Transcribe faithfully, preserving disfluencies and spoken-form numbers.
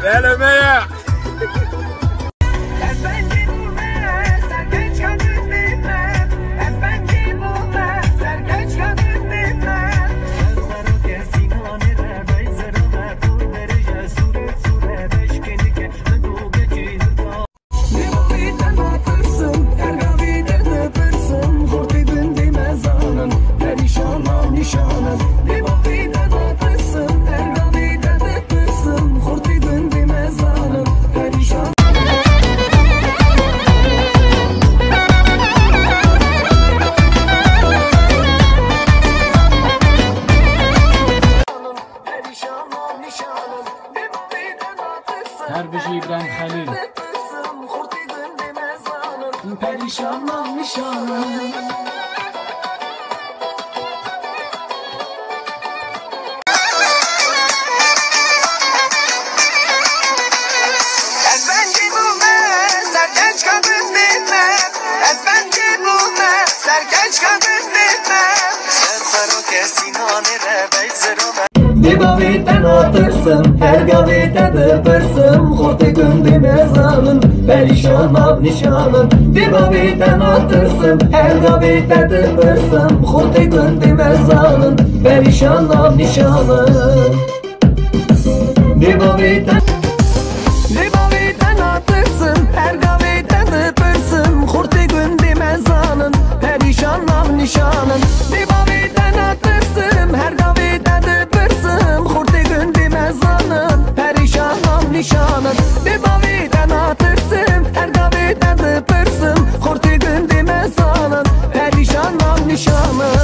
Hele me ya. Her bijî Îbrahîm Xelîl. Perîşan nîşan. Ez bencî bûme, serkeçka bindî me. Ez bencî bûme, serkeçka bindî me. Ser xero kesî nanê re bey ziro me. Dê bavê te natirsim, her gavê te dipirsim, xortê gundê me zanin, perîşan nav nîşan in. Dê bavê te natirsim, her gavê te dipirsim, xortê gundê me zanin, perîşan nav nîşan in. Dê bavê te Dê bavê te natirsim, her gavê te dipirsim, xortê gundê me zanin, perîşan nav nîşan in. Dê bavê te natirsim, her gavê te dipirsim, xortê gundê me zanin, perîşan nav nîşan in. Dê bavê te natirsim, her gavê te dipirsim, xortê gundê me zanin, perîşan nav nîşan in.